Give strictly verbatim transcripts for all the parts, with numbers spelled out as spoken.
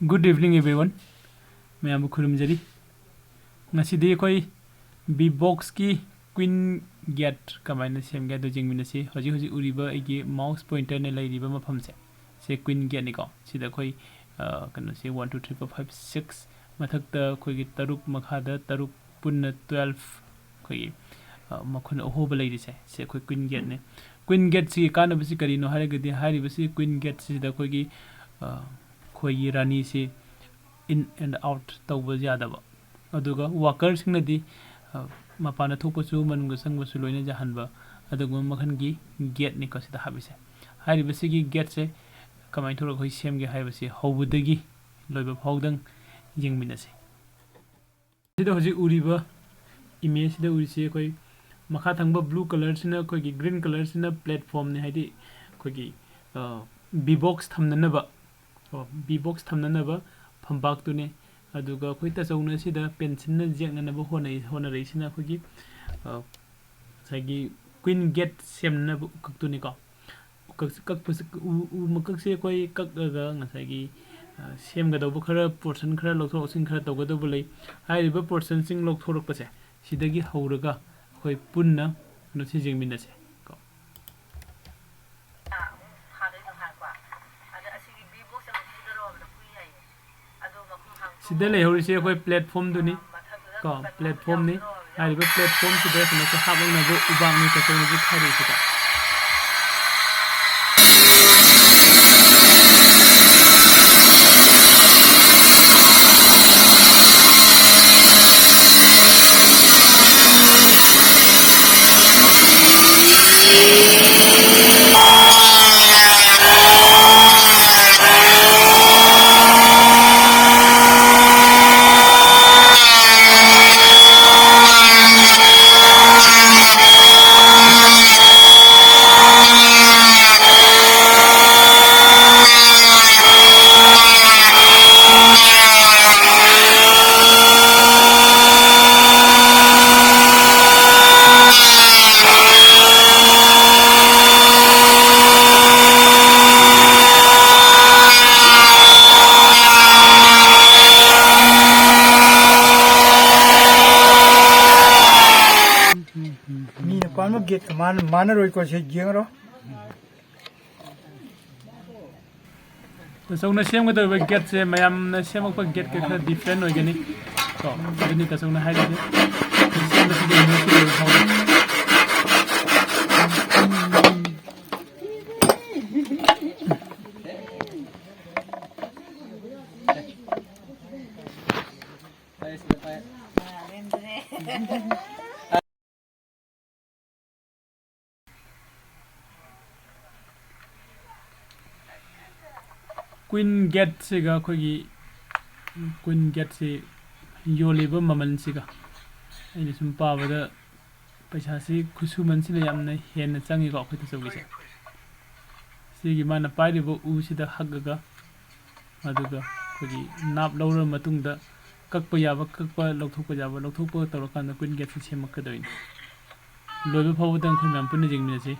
Good evening everyone. ꯃꯌꯥꯝꯕꯨ ꯈꯨꯔꯨꯝꯖꯔꯤ꯫ ꯉꯁꯤꯗꯤ ꯑꯩꯈꯣꯏ ꯕꯤ ꯕꯣꯛꯁꯀꯤ ꯀ꯭ꯋꯤꯟ ꯒꯦꯠ ꯀꯃꯥꯏꯅ ꯁꯦꯝꯒꯦ ꯍꯥꯏꯗꯣ ꯌꯦꯡꯃꯤꯟꯅꯁꯤ꯫ ꯍꯧꯖꯤꯛ ꯍꯧꯖꯤꯛ ꯎꯔꯤꯕ ꯑꯩꯒꯤ ꯃꯥꯎꯁ ꯄꯣꯏꯟꯇꯔꯅ ꯂꯩꯔꯤꯕ ꯃꯐꯝꯁꯦ, ꯁꯦ ꯀ꯭ꯋꯤꯟ ꯒꯦꯠꯅꯤꯀꯣ꯫ ꯁꯤꯗ ꯑꯩꯈꯣꯏ, ꯑ, ꯀꯩꯅꯣꯁꯦ, one, two, three, four, five, six, ꯃꯊꯛꯇ ꯑꯩꯈꯣꯏꯒꯤ ꯇꯔꯨꯛ, ꯃꯈꯥꯗ ꯇꯔꯨꯛ, ꯄꯨꯟꯅ ꯇ꯭ꯋꯦꯜꯐ, ꯑꯩꯈꯣꯏꯒꯤ, ꯑ, ꯃꯈꯨꯟ ꯑꯍꯣꯕ ꯂꯩꯔꯤꯁꯦ, ꯁꯤ ꯑꯩꯈꯣꯏ ꯀ꯭ꯋꯤꯟ ꯒꯦꯠꯅꯦ꯫ ꯀ꯭ꯋꯤꯟ ꯒꯦꯠꯁꯤꯒꯤ ꯀꯥꯟꯅꯕꯁꯤ ꯀꯔꯤꯅꯣ ꯍꯥꯏꯔꯒꯗꯤ, ꯍꯥꯏꯔꯤꯕꯁꯤ ꯀ꯭ꯋꯤꯟ ꯒꯦꯠꯁꯤꯗ ꯑꯩꯈꯣꯏꯒꯤ, ꯑ, ꯑꯩꯈꯣꯏꯒꯤ ꯔꯥꯅꯤꯁꯤ in and out ꯇꯧꯕ ꯌꯥꯗꯕ, ꯑꯗꯨꯒ ꯋꯥꯀꯔꯁꯤꯡꯅꯗꯤ, ꯑ, ꯃꯄꯥꯟꯗ ꯊꯣꯛꯄꯁꯨ ꯃꯅꯨꯡꯗ ꯆꯪꯕꯁꯨ ꯂꯣꯏꯅ ꯌꯥꯍꯟꯕ ꯑꯗꯨꯒꯨꯝꯕ ꯃꯈꯜꯒꯤ ꯒꯦꯠꯅꯤꯀꯣ ꯁꯤꯗ ꯍꯥꯞꯄꯤꯁꯦ꯫ ꯍꯥꯏꯔꯤꯕꯁꯤꯒꯤ ꯒꯦꯠꯁꯦ ꯀꯃꯥꯏꯅ ꯇꯧꯔꯒ ꯑꯩꯈꯣꯏ ꯁꯦꯝꯒꯦ ꯍꯥꯏꯕꯁꯤ ꯍꯧꯕꯗꯒꯤ ꯂꯣꯏꯕ ꯐꯥꯎꯗꯪ ꯌꯦꯡꯃꯤꯟꯅꯁꯤ꯫ ꯁꯤꯗ ꯍꯧꯖꯤꯛ ꯎꯔꯤꯕ ꯏꯃꯦꯖꯁꯤꯗ ꯎꯔꯤꯁꯤ ꯑꯩꯈꯣꯏ ꯃꯈꯥ ꯊꯪꯕ ꯕ꯭ꯂꯨ ꯀꯂꯔꯁꯤꯅ, ꯑꯩꯈꯣꯏꯒꯤ ꯒ꯭ꯔꯤꯟ ꯀꯂꯔꯁꯤꯅ ꯄ꯭ꯂꯦꯠꯐꯣꯝꯅꯤ, ꯍꯥꯏꯗꯤ ꯑꯩꯈꯣꯏꯒꯤ, ꯑ, ꯕꯤ ꯕꯣꯛꯁ ꯊꯝꯅꯅꯕ, ꯀꯣ, ꯕꯤ ꯕꯣꯛꯁ ꯊꯝꯅꯅꯕ ꯐꯝꯄꯥꯛꯇꯨꯅꯤ꯫ ꯑꯗꯨꯒ ꯑꯩꯈꯣꯏ ꯇꯥꯆꯧꯅ ꯁꯤꯗ ꯄꯦꯟꯁꯤꯜꯅ ꯌꯦꯛꯅꯅꯕ ꯍꯣꯠꯅꯩ, ꯍꯣꯠꯅꯔꯛꯏꯁꯤꯅ ꯑꯩꯈꯣꯏꯒꯤ, ꯑ, ꯉꯁꯥꯏꯒꯤ ꯀ꯭ꯋꯤꯟ ꯒꯦꯠ ꯁꯦꯝꯅꯕ ꯎꯀꯛꯇꯨꯅꯤꯀꯣ꯫ ꯎꯀꯛꯁꯤ ꯀꯛꯄꯁꯤ, ꯎ, ꯎ ꯃꯀꯛꯁꯦ ꯑꯩꯈꯣꯏ ꯀꯛꯑꯒ ꯉꯁꯥꯏꯒꯤ, ꯑ, ꯁꯦꯝꯒꯗꯧꯕ ꯈꯔ, ꯄꯣꯔꯁꯟ ꯈꯔ ꯂꯧꯊꯣꯛ ꯂꯧꯁꯤꯟ ꯈꯔ ꯇꯧꯒꯗꯧꯕ ꯂꯩ꯫ ꯍꯥꯏꯔꯤꯕ ꯄꯣꯔꯁꯟꯁꯤꯡ ꯂꯧꯊꯣꯔꯛꯄꯁꯦ, ꯁꯤꯗꯒꯤ ꯍꯧꯔꯒ ꯑꯩꯈꯣꯏ ꯄꯨꯟꯅ ꯀꯩꯅꯣꯁꯤ ꯌꯦꯡꯃꯤꯟꯅꯁꯦ ꯀꯣ꯫ ꯁꯤꯗ ꯂꯩꯍꯧꯔꯤꯁꯦ ꯑꯩꯈꯣꯏ ꯄ꯭ꯂꯦꯠꯐꯣꯝꯗꯨꯅꯤ ꯀꯣ, ꯄ꯭ꯂꯦꯠꯐꯣꯝꯅꯤ꯫ ꯍꯥꯏꯔꯤꯕ ꯄ꯭ꯂꯦꯠꯐꯣꯝꯁꯤꯗ ꯀꯩꯅꯣꯁꯦ ꯍꯥꯞꯂꯛꯅꯕ ꯎꯕꯥꯛꯅꯤ ꯇꯥꯆꯧꯅꯁꯨ ꯈꯥꯏꯔꯛꯏꯁꯤꯀꯣ꯫ ꯒꯦꯠꯀ ꯃꯥꯟ-, ꯃꯥꯟꯅꯔꯣꯏꯀꯣ, ꯁꯤ ꯌꯦꯡꯉꯔꯣ꯫ ꯇꯥꯆꯧꯅ ꯁꯦꯝꯒꯗꯧꯔꯤꯕ ꯒꯦꯠꯁꯦ ꯃꯌꯥꯝꯅ ꯁꯦꯝꯃꯛꯄ ꯒꯦꯠꯀ ꯈꯔ different ꯑꯣꯏꯒꯅꯤ꯫ ꯀꯣ, ꯑꯗꯨꯅꯤ ꯇꯥꯆꯧꯅ ꯍꯥꯏꯔꯤꯁꯦ꯫ ꯁꯦꯝꯕꯁꯤꯗꯤ ꯃꯤꯁꯇ꯭ꯔꯤ ꯑꯣꯏꯕ ꯐꯥꯎꯕ꯫ Queen Gate-ꯁꯤꯒ ꯑꯩꯈꯣꯏꯒꯤ Queen Gate-ꯁꯤ ꯌꯣꯜꯂꯤꯕ ꯃꯃꯜꯁꯤꯒ ꯑꯩꯅ ꯁꯨꯝ ꯄꯥꯕꯗ ꯄꯩꯁꯥꯁꯤ ꯈꯨꯠꯁꯨꯃꯟꯁꯤꯅ ꯌꯥꯝꯅ ꯍꯦꯟꯅ ꯆꯪꯉꯤꯀꯣ ꯑꯩꯈꯣꯏ ꯇꯥꯆꯧꯒꯤꯁꯦ꯫ ꯁꯤꯒꯤ ꯃꯥꯅ ꯄꯥꯏꯔꯤꯕ ꯎꯁꯤꯗ ꯍꯛꯑꯒ, ꯑꯗꯨꯒ ꯑꯩꯈꯣꯏꯒꯤ ꯅꯥꯞ ꯂꯧꯔꯕ ꯃꯇꯨꯡꯗ ꯀꯛꯄ ꯌꯥꯕ ꯀꯛꯄ, ꯂꯧꯊꯣꯛꯄ ꯌꯥꯕ ꯂꯧꯊꯣꯛꯄ ꯇꯧꯔꯀꯥꯟꯗ Queen Gate-ꯁꯤ ꯁꯦꯝꯃꯛꯀꯗꯣꯏꯅꯤ꯫ ꯂꯣꯏꯕ ꯐꯥꯎꯕꯗ ꯑꯩꯈꯣꯏ ꯃꯌꯥꯝ ꯄꯨꯟꯅ ꯌꯦꯡꯃꯤꯟꯅꯁꯤ꯫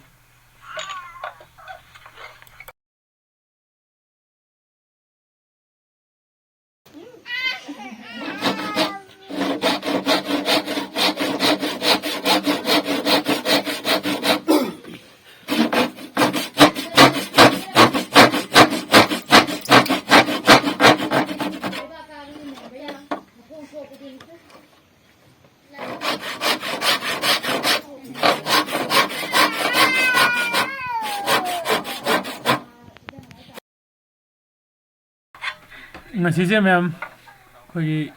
ꯉꯁꯤꯁꯦ ꯃꯌꯥꯝ ꯑꯩꯈꯣꯏꯒꯤ,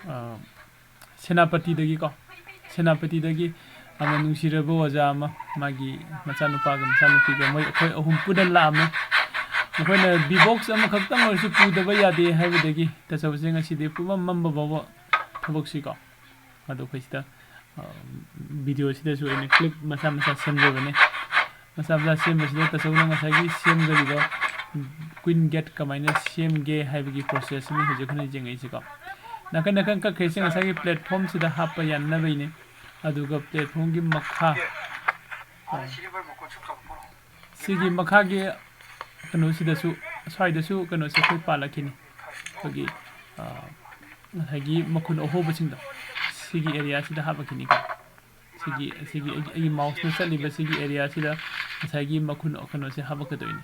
ꯑ, ꯁꯦꯅꯥꯄꯇꯤꯗꯒꯤꯀꯣ, ꯁꯦꯅꯥꯄꯇꯤꯗꯒꯤ ꯑꯃ ꯅꯨꯡꯁꯤꯔꯕ ꯑꯣꯖꯥ ꯑꯃ, ꯃꯥꯒꯤ ꯃꯆꯥꯅꯨꯄꯥꯒ ꯃꯆꯥꯅꯨꯄꯤꯒ, ꯃꯣꯏ ꯑꯩꯈꯣꯏ ꯑꯍꯨꯝ ꯄꯨꯟꯅ ꯂꯥꯛꯑꯝꯃꯦ꯫ ꯃꯈꯣꯏꯅ V-Box ꯑꯃꯈꯛꯇꯪ ꯑꯣꯏꯔꯁꯨ ꯄꯨꯗꯕ ꯌꯥꯗꯦ ꯍꯥꯏꯕꯗꯒꯤ ꯇꯥꯆꯧꯁꯦ ꯉꯁꯤꯗꯤ ꯄꯨꯃꯝ ꯃꯝꯕ ꯐꯥꯎꯕ ꯊꯕꯛꯁꯤꯀꯣ꯫ ꯑꯗꯣ ꯑꯩꯈꯣꯏ ꯁꯤꯗ, ꯑ, video-ꯁꯤꯗꯁꯨ ꯑꯩꯅ clip ꯃꯆꯥ ꯃꯆꯥ ꯁꯦꯝꯖꯕꯅꯦ꯫ ꯃꯆꯥ ꯃꯆꯥ ꯁꯦꯝꯕꯁꯤꯗ ꯇꯥꯆꯧꯅ ꯉꯁꯥꯏꯒꯤ ꯁꯦꯝꯒꯗꯧꯔꯤꯕ Queen Gate ꯀꯃꯥꯏꯅ ꯁꯦꯝꯒꯦ ꯍꯥꯏꯕꯒꯤ process-ꯁꯤꯅꯤ ꯍꯧꯖꯤꯛ ꯑꯩꯈꯣꯏꯅ ꯌꯦꯡꯉꯛꯏꯁꯤꯀꯣ꯫ ꯅꯥꯀꯟ ꯅꯥꯀꯟ ꯀꯛꯈ꯭ꯔꯤꯁꯦ ꯉꯁꯥꯏꯒꯤ platform-ꯁꯤꯗ ꯍꯥꯞꯄ ꯌꯥꯅꯕꯩꯅꯤ꯫ ꯑꯗꯨꯒ platform-ꯒꯤ ꯃꯈꯥ, ꯑ, ꯁꯤꯒꯤ ꯃꯈꯥꯒꯤ ꯀꯩꯅꯣꯁꯤꯗꯁꯨ, ꯁ꯭ꯋꯥꯏꯗꯁꯨ ꯀꯩꯅꯣꯁꯦ ꯑꯩꯈꯣꯏ ꯄꯥꯜꯂꯛꯈꯤꯅꯤ꯫ ꯑꯩꯈꯣꯏꯒꯤ, ꯑ, ꯉꯁꯥꯏꯒꯤ ꯃꯈꯨꯟ ꯑꯍꯣꯕꯁꯤꯡꯗꯣ ꯁꯤꯒꯤ area-ꯁꯤꯗ ꯍꯥꯞꯄꯛꯈꯤꯅꯤꯀꯣ꯫ ꯑꯩꯒꯤ, ꯑꯁꯤꯒꯤ ꯑꯩꯒꯤ, ꯑꯩꯒꯤ ꯃꯥꯎꯁꯅ ꯆꯠꯂꯤꯕ ꯁꯤꯒꯤ ꯑꯦꯔꯤꯌꯥꯁꯤꯗ ꯉꯁꯥꯏꯒꯤ ꯃꯈꯨꯟ ꯀꯩꯅꯣꯁꯦ ꯍꯥꯄꯛꯀꯗꯣꯏꯅꯤ꯫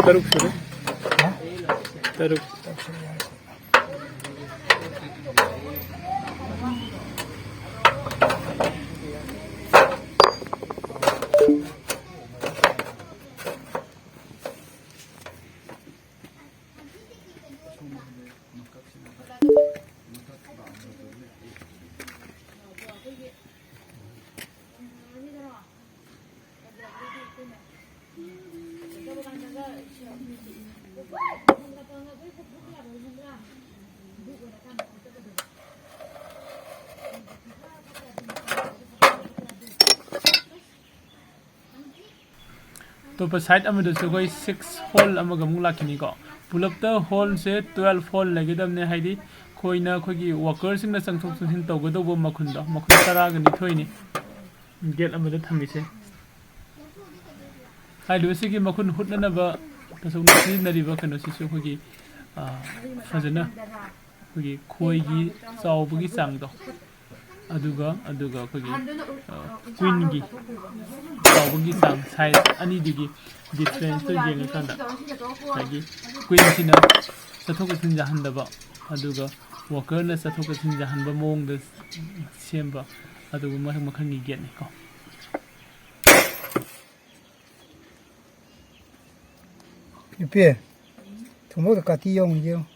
ꯇꯔꯨꯛ ꯁꯨꯔꯦ꯫ ꯇꯔꯨꯛ꯫ ꯑꯇꯣꯞꯄ ꯁꯥꯏꯠ ꯑꯃꯗꯁꯨ ꯑꯩꯈꯣꯏ ꯁꯤꯛꯁ ꯍꯣꯜ ꯑꯃꯒ ꯑꯃꯨꯛ ꯂꯥꯛꯈꯤꯅꯤꯀꯣ꯫ ꯄꯨꯂꯞꯇ ꯍꯣꯜꯁꯦ ꯇꯨꯋꯦꯜꯐ ꯍꯣꯜ ꯂꯩꯒꯗꯕꯅꯦ, ꯍꯥꯏꯗꯤ ꯑꯩꯈꯣꯏꯅ ꯑꯩꯈꯣꯏꯒꯤ ꯋꯥꯀꯔꯁꯤꯡꯅ ꯆꯪꯊꯣꯛ ꯆꯪꯁꯤꯟ ꯇꯧꯒꯗꯧꯕ ꯃꯈꯨꯟꯗꯣ, ꯃꯈꯨꯟ ꯇꯔꯥꯒ ꯅꯤꯊꯣꯏꯅꯤ ꯒꯦꯠ ꯑꯃꯗ ꯊꯝꯃꯤꯁꯦ꯫ ꯍꯥꯏꯔꯤꯕꯁꯤꯒꯤ ꯃꯈꯨꯟ ꯍꯨꯠꯅꯅꯕ ꯇꯁꯣꯛꯅ ꯁꯤꯖꯤꯟꯅꯔꯤꯕ ꯀꯩꯅꯣꯁꯤꯁꯨ ꯑꯩꯈꯣꯏꯒꯤ, ꯑ, ꯐꯖꯅ ꯑꯩꯈꯣꯏꯒꯤ ꯈꯣꯏꯒꯤ ꯆꯥꯎꯕꯒꯤ ꯆꯥꯡꯗꯣ, ꯑꯗꯨꯒ, ꯑꯗꯨꯒ ꯑꯩꯈꯣꯏꯒꯤ, ꯑ, ꯀ꯭ꯋꯤꯟꯒꯤ ꯆꯥꯎꯕꯒꯤ ꯆꯥꯡ, ꯁꯥꯏꯖ ꯑꯅꯤꯗꯨꯒꯤ ꯗꯤꯐ꯭ꯔꯦꯟꯁꯇꯣ ꯌꯦꯡꯉꯀꯥꯟꯗ ꯉꯁꯥꯏꯒꯤ ꯀ꯭ꯋꯤꯟꯁꯤꯅ ꯆꯠꯊꯣꯛ ꯆꯠꯁꯤꯟ ꯌꯥꯍꯟꯗꯕ, ꯑꯗꯨꯒ ꯋꯥꯀꯔꯅ ꯆꯠꯊꯣꯛ ꯆꯠꯁꯤꯟ ꯌꯥꯍꯟꯕ ꯃꯑꯣꯡꯗ ꯁꯦꯝꯕ ꯑꯗꯨꯒꯨꯝꯕ ꯃꯈꯜꯒꯤ ꯒꯦꯠꯅꯤꯀꯣ꯫ ꯏꯄꯦ, ꯊꯨꯝꯃꯣꯛꯇ ꯀꯥꯇꯤ ꯌꯥꯎꯅ ꯌꯦꯡꯉꯨ꯫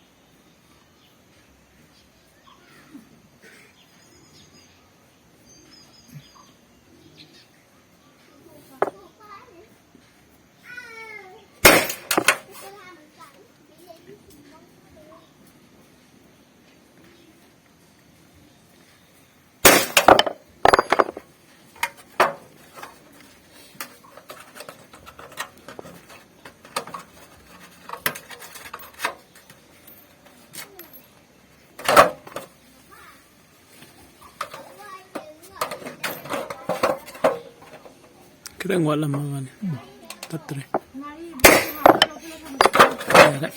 ꯈꯤꯇꯪ ꯋꯥꯠꯂꯝꯃꯕꯅꯤ꯫ ꯎꯝ, ꯇꯠꯇ꯭ꯔꯦ꯫ ꯌꯥꯔꯦ꯫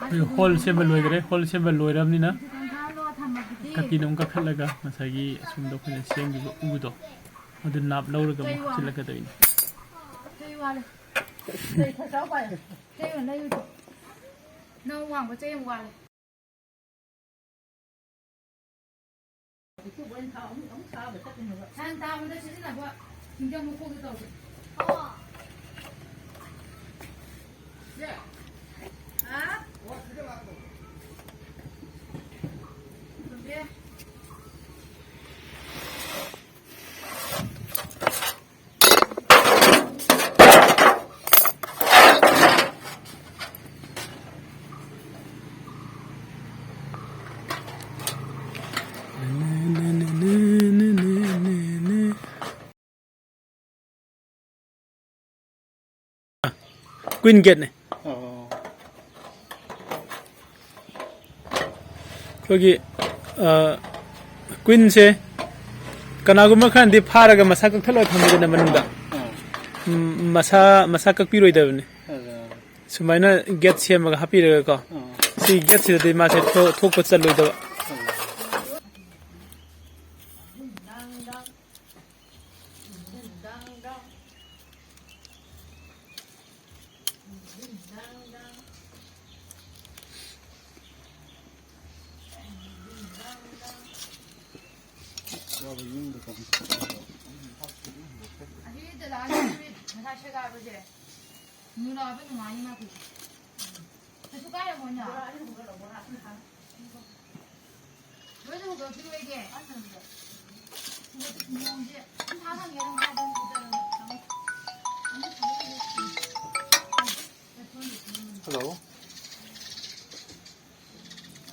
ꯑꯩꯈꯣꯏ ꯍꯣꯜ ꯁꯦꯝꯕ ꯂꯣꯏꯈꯔꯦ꯫ ꯍꯣꯜ ꯁꯦꯝꯕ ꯂꯣꯏꯔꯕꯅꯤꯅ ꯀꯥꯇꯤꯅ ꯑꯃꯨꯛ ꯀꯥꯈꯠꯂꯒ ꯉꯁꯥꯏꯒꯤ ꯑꯁꯣꯝꯗ ꯑꯩꯈꯣꯏꯅ ꯁꯦꯝꯈꯤꯕ ꯎꯗꯣ ꯑꯗꯨ ꯅꯥꯞ ꯂꯧꯔꯒ ꯑꯃꯨꯛ ꯍꯥꯞꯆꯤꯜꯂꯛꯀꯗꯣꯏꯅꯤ꯫ ꯅꯪ ꯋꯥꯡꯕ ꯆꯩ ꯌꯥꯝ ꯋꯥꯠꯂꯦ꯫ ꯁꯟ ꯊꯥꯕꯗ ꯁꯤꯖꯤꯟꯅꯕ ꯁꯤꯡꯖꯪ ꯃꯈꯣꯛꯇꯣ ꯇꯧꯁꯦ꯫ ꯀ꯭ꯋꯤꯟ ꯒꯦꯠꯅꯦ꯫ ꯑꯣ꯫ ꯑꯩꯈꯣꯏꯒꯤ, ꯑ, ꯀ꯭ꯋꯤꯟꯁꯦ ꯀꯅꯥꯒꯨꯝꯕ ꯈꯔꯅꯗꯤ ꯐꯥꯔꯒ ꯃꯁꯥ ꯀꯛꯊꯠꯂꯒ ꯊꯝꯃꯤꯗꯅ ꯃꯅꯨꯡꯗ꯫ ꯑꯥ꯫ ꯎꯝ, ꯃꯁꯥ, ꯃꯁꯥ ꯀꯛꯄꯤꯔꯣꯏꯗꯕꯅꯤ꯫ ꯑꯗ ꯁꯨꯃꯥꯏꯅ ꯒꯦꯠ ꯁꯦꯝꯃꯒ ꯍꯥꯞꯄꯤꯔꯒꯀꯣ꯫ ꯑꯥ꯫ ꯁꯤ ꯒꯦꯠꯁꯤꯗꯗꯤ ꯃꯥꯁꯦ ꯊꯣ-, ꯊꯣꯛꯄ ꯆꯠꯂꯣꯏꯗꯕ꯫ ꯑꯗ ꯑꯁꯤ ꯗꯗꯥꯒꯤ ꯐꯨꯔꯤꯠ ꯉꯁꯥꯏ ꯁꯦꯒꯥꯏꯕꯁꯦ, ꯅꯨꯡꯗꯥꯡ ꯅꯨꯡꯉꯥꯏꯅꯤ ꯃꯥ ꯐꯤ꯫ ꯀꯩꯁꯨ ꯀꯥꯏꯔꯝꯃꯣꯏꯅ꯫ ꯂꯣꯏꯅ ꯍꯨꯟꯗꯣꯛꯄꯤꯔꯣꯏꯒꯦ꯫ ꯅꯣꯡꯁꯦ ꯑꯗꯨꯝ ꯊꯥ ꯊꯝꯒꯦ, ꯑꯗꯨꯝ ꯊꯥ ꯊꯝꯒꯦ꯫ ꯍꯜꯂꯣ꯫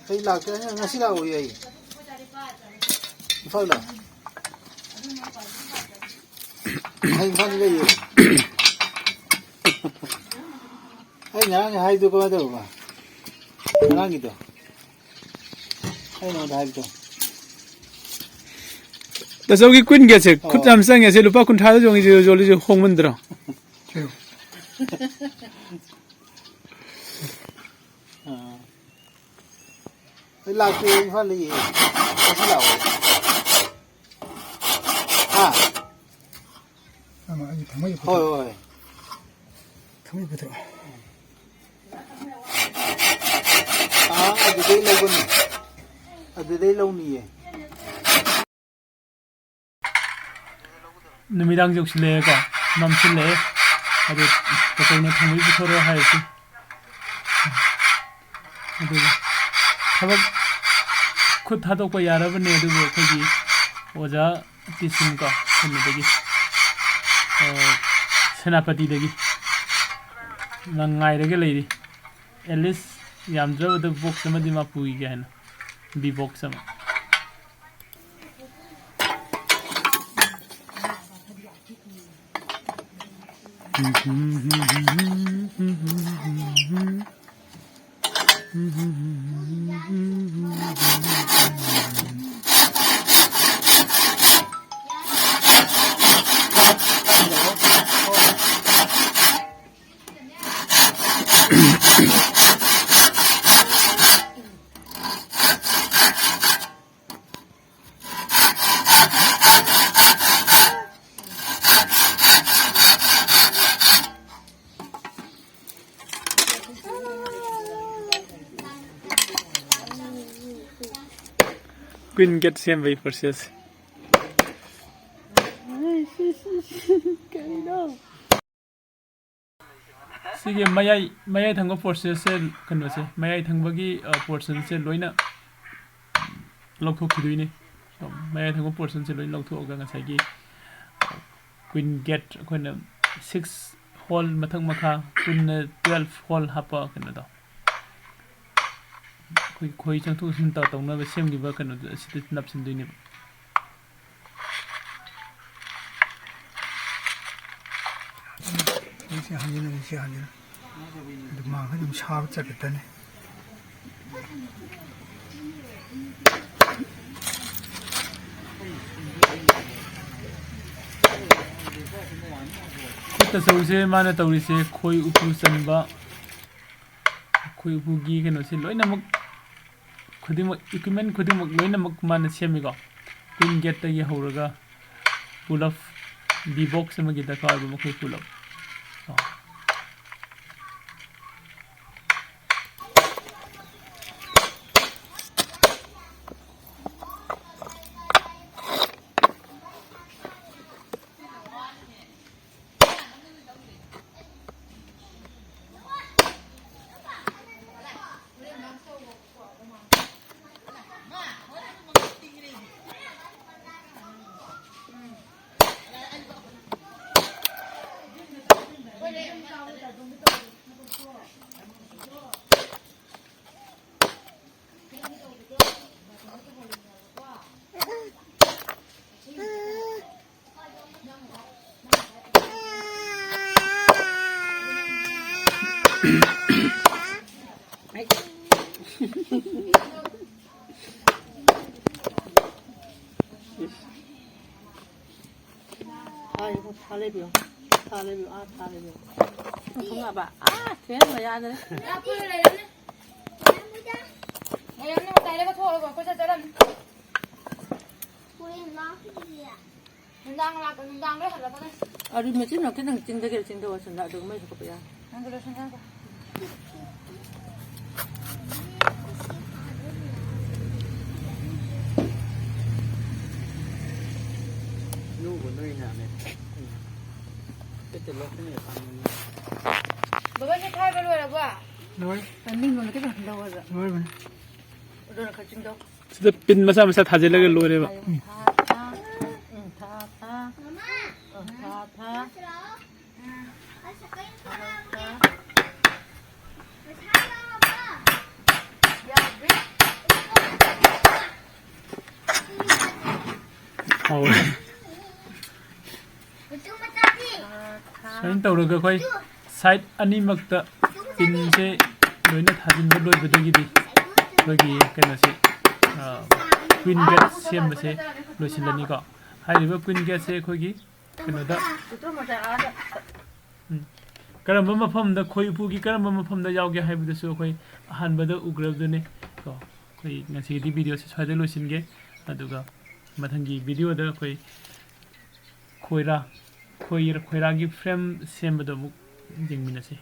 ꯑꯩ ꯂꯥꯛꯇꯦ, ꯉꯁꯤ ꯂꯥꯛꯑꯣꯏ ꯑꯩ꯫ ꯏꯝꯐꯥꯜꯗ꯫ ꯑꯩ ꯏꯝꯐꯥꯜꯗ ꯂꯩꯌꯦ꯫ ꯑꯩ ꯉꯔꯥꯡ ꯍꯥꯏꯗꯣ ꯀꯃꯥꯏꯅ ꯇꯧꯕ? ꯉꯔꯥꯡꯒꯤꯗꯣ꯫ ꯑꯩ ꯅꯉꯣꯟꯗ ꯍꯥꯏꯕꯗꯣ꯫ ꯇꯥꯆꯧꯒꯤ ꯀꯨꯏꯟ ꯒꯦꯠꯁꯦ ꯈꯨꯠ ꯌꯥꯝ ꯆꯪꯉꯦ꯫ ꯁꯤ ꯂꯨꯄꯥ ꯀꯨꯟꯊ꯭ꯔꯥꯗ ꯌꯣꯜꯂꯤꯁꯦ, ꯌꯣꯜꯂꯤꯁꯦ ꯍꯣꯡꯃꯟꯗ꯭ꯔꯣ? ꯑꯩ ꯂꯥꯛꯀꯦ, ꯏꯝꯐꯥꯜꯗ ꯌꯦꯡꯉꯦ꯫ ꯉꯁꯤ ꯂꯥꯛꯑꯣ꯫ ꯍꯥ? ꯑꯃ ꯑꯩ ꯊꯝꯃꯒꯦ꯫ ꯍꯣꯏ, ꯍꯣꯏ꯫ ꯊꯝꯃꯒꯦ, ꯄꯨꯊꯣꯔꯛꯑꯣ꯫ ꯑꯥ, ꯑꯗꯨꯗꯩ ꯂꯧꯒꯅꯤ꯫ ꯑꯗꯨꯗꯩ ꯂꯧꯅꯤꯌꯦ꯫ ꯅꯨꯃꯤꯗꯥꯡ ꯌꯧꯁꯤꯜꯂꯛꯑꯦꯀꯣ, ꯃꯝꯁꯤꯜꯂꯛꯑꯦ꯫ ꯑꯗꯨ ꯇꯥꯆꯧꯅ ꯊꯣꯡꯕꯩ ꯄꯨꯊꯣꯔꯛꯑꯣ ꯍꯥꯏꯔꯁꯤ꯫ ꯑꯗꯨꯒ ꯊꯕꯛ ꯈꯨꯠ ꯊꯥꯗꯣꯛꯄ ꯌꯥꯔꯕꯅꯦ, ꯑꯗꯨꯕꯨ ꯑꯩꯈꯣꯏꯒꯤ ꯑꯣꯖꯥ ꯇꯤꯁꯤꯟ ꯀꯣ, ꯀꯩꯅꯣꯗꯒꯤ, ꯑ, ꯁꯦꯅꯥꯄꯇꯤꯗꯒꯤ ꯃꯥ ꯉꯥꯏꯔꯒ ꯂꯩꯔꯤ꯫ At least ꯌꯥꯝꯗ꯭ꯔꯕꯗ box ꯑꯃꯗꯤ ꯃꯥ ꯄꯨꯏꯒꯦ ꯍꯥꯏꯅ, B box ꯑꯃ꯫ Queen gate ꯁꯦꯝꯕꯒꯤ process꯫ ꯀꯔꯤꯅꯣ? ꯁꯤꯒꯤ ꯃꯌꯥꯏ, ꯃꯌꯥꯏ ꯊꯪꯕ portion ꯁꯦ, ꯀꯩꯅꯣꯁꯦ, ꯃꯌꯥꯏ ꯊꯪꯕꯒꯤ, ꯑ, portion ꯁꯦ ꯂꯣꯏꯅ ꯂꯧꯊꯣꯛꯈꯤꯗꯣꯏꯅꯤ꯫ ꯃꯌꯥꯏ ꯊꯪꯕ portion ꯁꯦ ꯂꯣꯏ ꯂꯧꯊꯣꯛꯑꯒ ꯉꯁꯥꯏꯒꯤ queen gate ꯑꯩꯈꯣꯏꯅ six hole ꯃꯊꯛ ꯃꯈꯥ ꯄꯨꯟꯅ twelve hole ꯍꯥꯞꯄ ꯀꯩꯅꯣꯗꯣ, ꯑꯩꯈꯣꯏ ꯈꯣꯏ ꯆꯪꯊꯣꯛ ꯆꯪꯁꯤꯟ ꯇꯧ-, ꯇꯧꯅꯕ ꯁꯦꯝꯈꯤꯕ ꯀꯩꯅꯣꯗꯣ ꯑꯁꯤꯗ ꯅꯞꯁꯤꯟꯗꯣꯏꯅꯦꯕ꯫ ꯁꯤ ꯍꯟꯖꯤꯜꯂꯨ, ꯁꯤ ꯍꯟꯖꯤꯜꯂꯨ꯫ ꯑꯗꯨ ꯃꯥꯡꯈꯩ ꯑꯗꯨꯝ ꯁꯥꯕ ꯆꯠꯈꯤꯗꯅꯤ꯫ ꯈꯨꯠ ꯑꯆꯧꯁꯦ ꯃꯥꯅ ꯇꯧꯔꯤꯁꯦ ꯈꯣꯏ ꯎꯄꯨ ꯆꯟꯕ, ꯈꯣꯏ ꯎꯄꯨꯒꯤ ꯀꯩꯅꯣꯁꯦ ꯂꯣꯏꯅꯃꯛ, ꯈꯨꯗꯤꯡꯃꯛ, equipment ꯈꯨꯗꯤꯡꯃꯛ ꯂꯣꯏꯅꯃꯛ ꯃꯥꯅ ꯁꯦꯝꯃꯤꯀꯣ꯫ Pin gateꯇꯒꯤ ꯍꯧꯔꯒ ꯄꯨꯂꯞ, V box ꯑꯃꯒꯤ ꯗꯔꯀꯥꯔ ꯑꯣꯏꯕ ꯃꯈꯩ ꯄꯨꯂꯞ꯫ ꯑꯣ꯫ ꯑꯥ, ꯌꯦꯡꯉꯣ, ꯊꯥ ꯂꯩꯕꯤꯌꯣ꯫ ꯊꯥ ꯂꯩꯕꯤꯌꯣ, ꯑꯥ, ꯊꯥ ꯂꯩꯕꯤꯌꯣ꯫ ꯊꯣꯛꯂꯛꯑꯕ? ꯑꯥ, ꯊꯦꯡꯕ ꯌꯥꯗ꯭ꯔꯦ꯫ ꯃꯌꯥꯝꯅ ꯃꯇꯥꯏꯗꯒ ꯊꯣꯛꯑꯒ ꯀꯣꯏꯆꯠ ꯆꯠꯂꯝꯅꯤ꯫ ꯅꯨꯡꯗꯥꯡ ꯂꯥꯛꯀ-, ꯅꯨꯡꯗꯥꯡ ꯂꯣꯏ ꯍꯜꯂꯛꯀꯅꯤ꯫ ꯑꯗꯨ ꯃꯦꯆꯤꯟ ꯈꯤꯇꯪ ꯆꯤꯡꯊꯒꯦꯔꯥ ꯆꯤꯡꯊꯧ ꯑꯁꯣꯝꯗ, ꯑꯗꯨꯒ ꯃꯩꯁꯨ ꯀꯨꯞꯄ ꯌꯥ꯫ ꯅꯪꯁꯨ ꯂꯣꯏꯁꯟ ꯌꯥꯗ꯭ꯔꯣ? ꯅꯨꯕꯨ ꯅꯣꯏ ꯌꯥꯝꯃꯦ꯫ ꯄꯦꯠꯇ ꯂꯣꯛꯄꯅꯦ ꯐꯪꯕꯅꯤ꯫ ꯕꯕꯥ, ꯁꯤ ꯊꯥꯏꯕ ꯂꯣꯏꯔꯕꯣ? ꯂꯣꯏꯔꯦ꯫ ꯅꯤꯡꯕꯅ ꯈꯤꯇꯪ ꯂꯧꯔꯒ꯫ ꯂꯣꯏꯔꯕꯅꯦ꯫ ꯑꯗꯨꯅ ꯈꯔ ꯆꯤꯡꯊꯧ꯫ ꯁꯤꯗ ꯄꯤꯟ ꯃꯆꯥ ꯃꯆꯥ ꯊꯥꯖꯤꯜꯂꯒ ꯂꯣꯏꯔꯦꯕ꯫ ꯎꯝ, ꯊꯥ, ꯊꯥ꯫ ꯎꯝ, ꯊꯥ, ꯊꯥ꯫ ꯎꯝ, ꯊꯥ, ꯊꯥ꯫ ꯌꯥꯗ꯭ꯔꯤ꯫ ꯍꯧꯔꯦ꯫ ꯁꯨꯃꯥꯏꯅ ꯇꯧꯔꯒ ꯑꯩꯈꯣꯏ side ꯑꯅꯤꯃꯛꯇ ꯄꯤꯟꯁꯦ ꯂꯣꯏꯅ ꯊꯥꯖꯤꯟꯕ ꯂꯣꯏꯕꯗꯒꯤꯗꯤ ꯑꯩꯈꯣꯏꯒꯤ ꯀꯩꯅꯣꯁꯦ ꯀ꯭ꯋꯤꯟ ꯒꯦꯠ ꯁꯦꯝꯕꯁꯦ ꯂꯣꯏꯁꯤꯜꯂꯅꯤꯀꯣ꯫ ꯍꯥꯏꯔꯤꯕ ꯀ꯭ꯋꯤꯟ ꯒꯦꯠꯁꯦ ꯑꯩꯈꯣꯏꯒꯤ ꯀꯩꯅꯣꯗ, ꯎꯝ, ꯀꯔꯝꯕ ꯃꯐꯝꯗ, ꯈꯣꯏ ꯎꯄꯨꯒꯤ ꯀꯔꯝꯕ ꯃꯐꯝꯗ ꯌꯥꯎꯒꯦ ꯍꯥꯏꯕꯗꯨꯁꯨ ꯑꯩꯈꯣꯏ ꯑꯍꯥꯟꯕꯗ ꯎꯈ꯭ꯔꯕꯗꯨꯅꯤ ꯀꯣ꯫ ꯑꯩꯈꯣꯏ ꯉꯁꯤꯒꯤꯗꯤ ꯚꯤꯗꯤꯑꯣꯁꯦ ꯁ꯭ꯋꯥꯏꯗ ꯂꯣꯏꯁꯤꯟꯒꯦ, ꯑꯗꯨꯒ ꯃꯊꯪꯒꯤ ꯚꯤꯗꯤꯑꯣꯗ ꯑꯩꯈꯣꯏ ꯈꯣꯏꯔꯥ, ꯈꯣꯏ-, ꯈꯣꯏꯔꯥꯒꯤ ꯐ꯭ꯔꯦꯝ ꯁꯦꯝꯕꯗꯣ ꯑꯃꯨꯛ ꯌꯦꯡꯃꯤꯟꯅꯁꯤ꯫